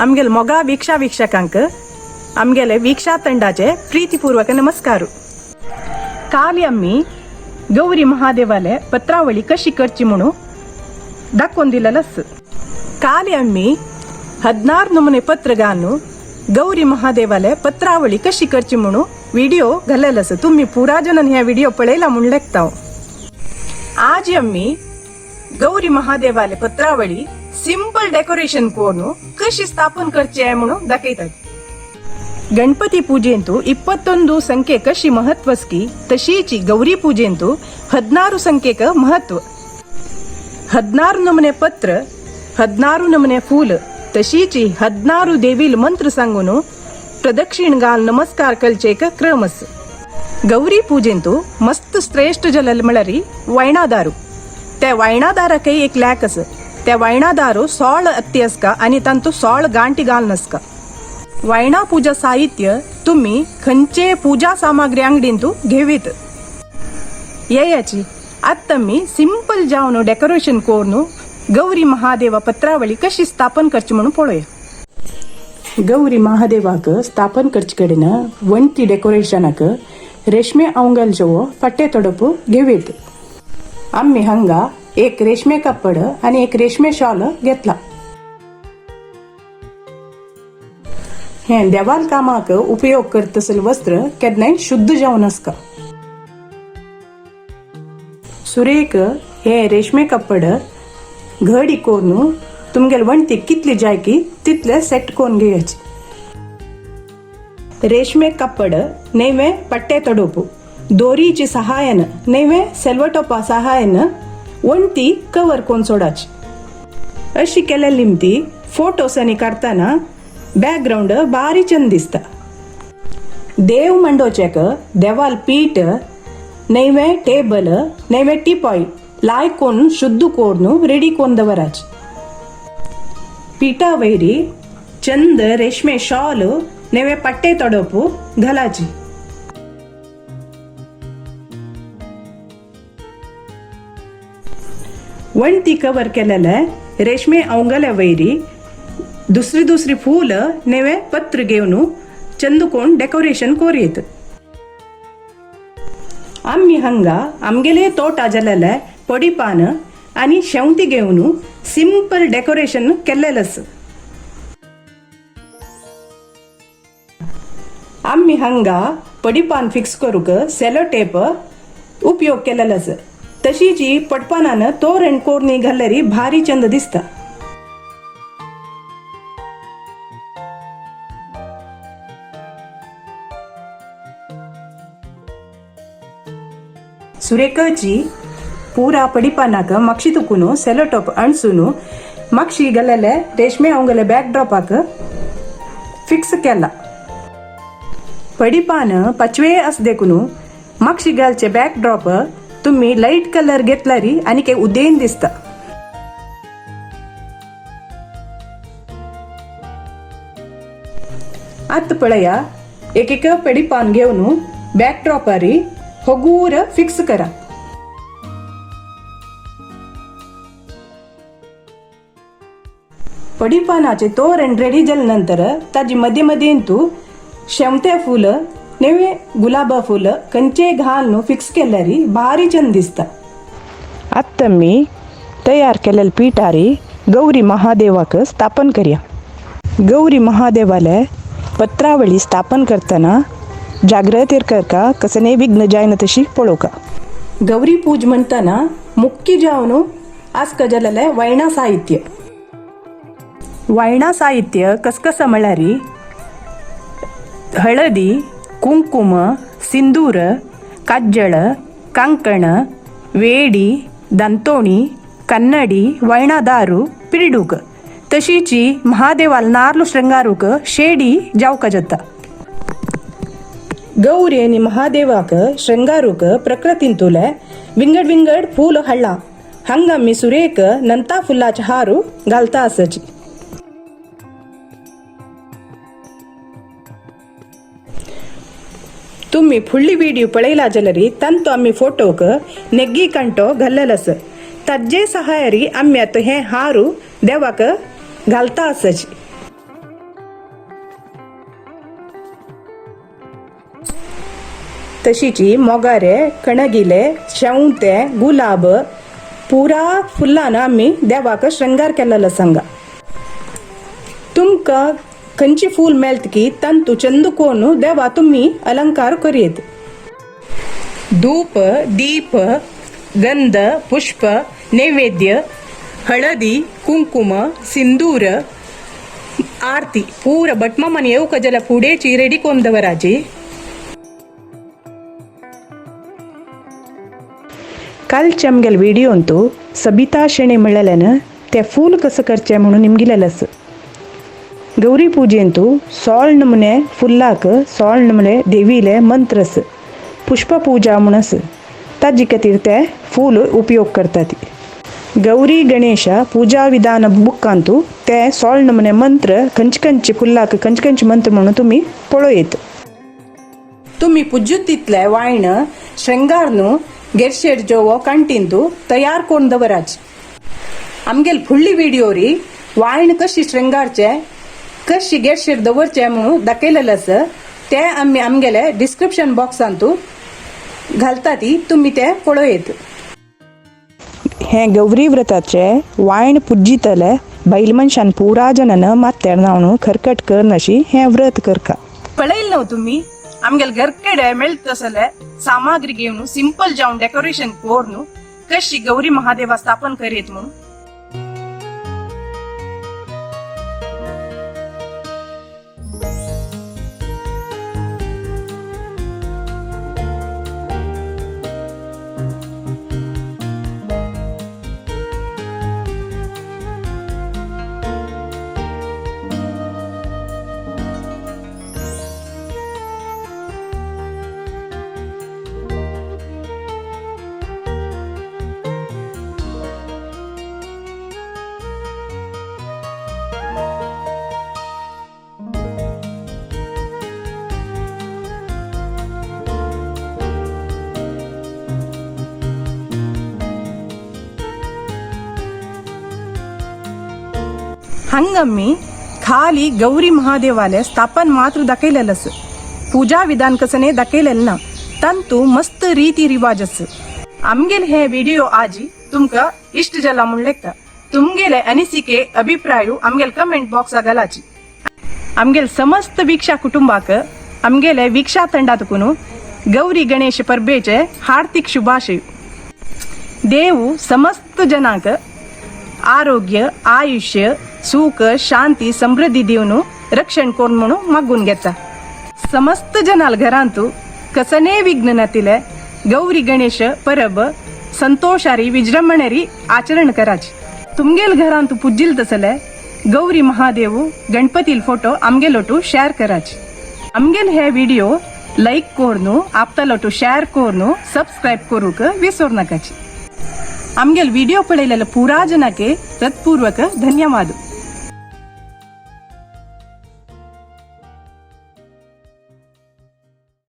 आमगेले मोगा वीक्षा वीक्षकांक आमगेले वीक्षा ತಂಡಾಚೆ ಪ್ರೀತಿಪೂರ್ವಕ ನಮಸ್ಕಾರ. काल आम्ही गौरी महादेवाले पत्रावळी कशी करची म्हणून दाखवून दिलेलंच. काल आम्ही 16 नमुने पत्र घालून गौरी महादेवाले पत्रावळी कशी करची म्हणून व्हिडिओ घालेलंच. तुम्ही पुरा जणांनी ह्या व्हिडिओ पळयला म्हणून लेखता. आज आम्ही गौरी महादेवाले पत्रावळी सिंपल डेकोरेशन करून कशी स्थापन करची आहे म्हणून दाखयतात. गणपती पूजेंतु 21 ಸಂಖ್ಯೆ ಕಶಿ ಮಹತ್ವಸ್ಕಿ ತಶೀಚಿ ಗೌರಿ ಪೂಜೆಂತು 16 ಸಂಖ್ಯೆಕ ಮಹತ್ವ. 16 ನಮೂನೆ ಪತ್ರ, 16 ನಮೂನೆ फूल, तशीची 16 देवील मंत्र सांगून प्रदक्षिण घाल नमस्कार कलचेक क्रमस. गौरी पूजेंतु मस्त श्रेष्ठ जलल म्हळ्यारी वैणादारू. त्या वैणादाराकय एक लॅक आसा. त्या वैणादारू 16 अत्ती आसका आनी तांतू 16 गांठी घालून आसका. वैणा पूजा साहित्य तुम्ही खंयचे पूजा सामग्री अंगडींतू घेवीत येयाची. आत्ता मी सिंपल जावन डेकोरेशन करून गौरी महादेवा पत्रावळी कशी स्थापन करची म्हणून पळोवया. गौरी महादेवाक स्थापन करचे कडेन वण्टी डेकोरेशनाक रेशमे अवंगल जेवो पट्टे तोडप घेवीत. आम्ही हांगा एक रेशमे कापड आणि एक रेशमे शॉल घेतला. हे देवाल कामाक उपयोग करतसल वस्त्र केन्नाय शुद्ध जावन आसका. सुरेख हे रेशमे कपड घडी करून तुमगेले वण्टीक कितली जाय की तितले सेट करून घेयाचे. रेशमे कपड नेवे पट्टे तडोवप दोरीची सहाय्यान नेवे सेल्वटोपा सहाय्यान वण्टी कवर करून सोडाची. अशी केलेली ती फोटोसांनी काडताना बॅकग्राऊंड बारी चंद दिसता. देव मंडोचेक देवाल पीठ नैवे टेबल नैवे टिपॉय लाय कोण शुद्ध कोरून रेडी कोण दवराच. पीठा वैरी चंद रेशमे शॉल नैवे पट्टे तोडोपू घालाची. वण्टी कवर केलेले रेशमे अवंगल्या वैरी दुसरी दुसरी फूल नेवे पत्र घेवन चंदकोण डेकोरेशन कोरयेत. आम्ही हांगा आमगेले तोटा जालेले पडिपान आनी शेंवती घेवन सिंपल डेकोरेशन केल्लेलें आसा. आम्ही हांगा पडिपान फिक्स करूंक सेलो टेप उपयोग केलेलो आसा. तशीच ही पटपानान तोरण कोरणी घाल्ल्यारी भारी चंद दिसता. सुरेखची पूरा पडिपानाक मक्षी तुकून सेलो टॉप अणसून मक्षी गलेले रेशमे अवंगले बॅक ड्रॉपाक फिक्स केला. पडिपान पचवे अस देखून मक्षी घालचे बॅक ड्रॉप तुम्ही लाईट कलर घेतल्यारी आनी काही उदेन दिसता. आत पळया एक एक पेडीपान घेवन बॅक ड्रॉपारी हगूर फिक्स करा. पडिपानाचे तोरण रेडी जाले नंतर ताजी मदीं मदीं तूं शेंवते फूल नेवे गुलाबा फूल खंयचेय घालून फिक्स केल्यारी भारी चंद दिसता. आत्ता मी तयार केलेले पिठारी गौरी महादेवाक स्थापन करया. गौरी महादेवाले पत्रावळी स्थापन करतना जागृतेर करका, कसने विघ्न जायना तशी पळोवका. गौरी पूज म्हणताना मुख्य जावन आसका जालेले वैणा साहित्य. वैणा साहित्य कसकस म्हळ्यारी हळदी, कुंकुम, सिंदूर, काज्जळ, कंकण, वेडी, दंतोणी, कन्नडी, वैणादारू, पिरडूक. तशीची महादेवाल नार्ल शृंगारूक शेडी जावका जाता. गौरी आनी महादेवाक शृंगारूक प्रकृतींतुले विंगड विंगड फूल हाडला. हांगा आमी सुरेख नंता फुलाचे हारू घालता आसाची. तुम्ही फुडली व्हिडिओ पळयला जाल्यार तांतो आमी फोटोक नेग्गी कांटो घाल्लेलो आसा. ताजे सहायरी आमी आतां हें हारू देवाक घालता आसाची. तशीची मोगारे, कणगिले, शेवते, गुलाब पुरा फुलान आमी देवाक शृंगार केलेलो सांगा. तुमकां खंयची फूल मेळत की तांतू चंद कोन देवा तुमी अलंकार करयेत. धूप, दीप, गंध, पुष्प, नैवेद्य, हळदी, कुंकुम, सिंदूर, आरती पूरा बटमामान येवका जाल्यार फुडेची रेडी कोन्न दवराची. कालचे आमगेले व्हिडियोंतू सबिता शेणी म्हणलेल्यान ते फूल कसं करचें म्हणून निमगिलेलें. गौरी पूजेंतू सोळ नमुने फुल्लाक सोळ नमुने देवीले मंत्रस पुष्प पूजा म्हणस ताजे खातीर ते फूल उपयोग करतात. गौरी गणेश पूजा विधान बुकांतू ते सोळ नमुने मंत्र खंयचे खंयचे फुल्लाक खंयचे खंयचे मंत्र म्हणून तुमी पळयत. तुम्ही पुज्युतीतले वायण शृंगार न्हू गेरशेर जोवो कंटींतू तयार करून दवराची. आमगेल फुडली व्हिडिओ री वायण कशी शृंगारचे, कशी गेरशेर दवरचे म्हणून दाखयलेलें आसा. ते आमी आमगेले डिस्क्रिप्शन बॉक्सांतू घालता ती, तुमी ते पळयत. हें गौरी व्रताचे वायण पुज्जितले बैल मनशान पुरा जनान माथ्यार न्हावन खरकट करनाशी हें व्रत करका. पळयल न्हू तुमी आमगेले घरकडे मेळत तसले सामग्री घेवन सिंपल जावन डेकोरेशन करून कशी गौरी महादेवा स्थापन करीत म्हणून. हंगम्मी खाली गौरी महादेवाले स्थापन मात्र दाखयलेलें, पूजा विधान कसने दाखयलेलें ना. तांतू मस्त रीती रिवाज आस. आमगेले हे व्हिडिओ आजी तुमकां इश्ट जाला म्हूण लेखता. तुमगेले अनिसिके अभिप्राय आमगेले कमेंट बॉक्सा घालाची. आमगेले समस्त वीक्षा कुटुंबाक आमगेले वीक्षा ತಂಡಾತಕೂನು गौरी गणेश परबेचे हार्दिक शुभाशय. देव समस्त जनांक आरोग्य, आयुष्य, सुख, शांती, समृद्धी दिवन रक्षण करून म्हणून मागून घेता. समस्त जनाल घरांतू कसने विघ्न नातिले गौरी गणेश परब संतोषारी विजृंभणेरी आचरण कराची. तुमगेल घरांतू पुज्जिल तसले गौरी महादेव गणपतील फोटो आमगेलोटू शेअर कराची. आमगेल हे व्हिडिओ लाईक कोरनू, आपतालोटू शेअर कोरनू, सबस्क्राईब करूक विसरू नकाची. आमगेल व्हिडिओ पळयलेले पुरा जनाके हृत्पूर्वक धन्यवाद.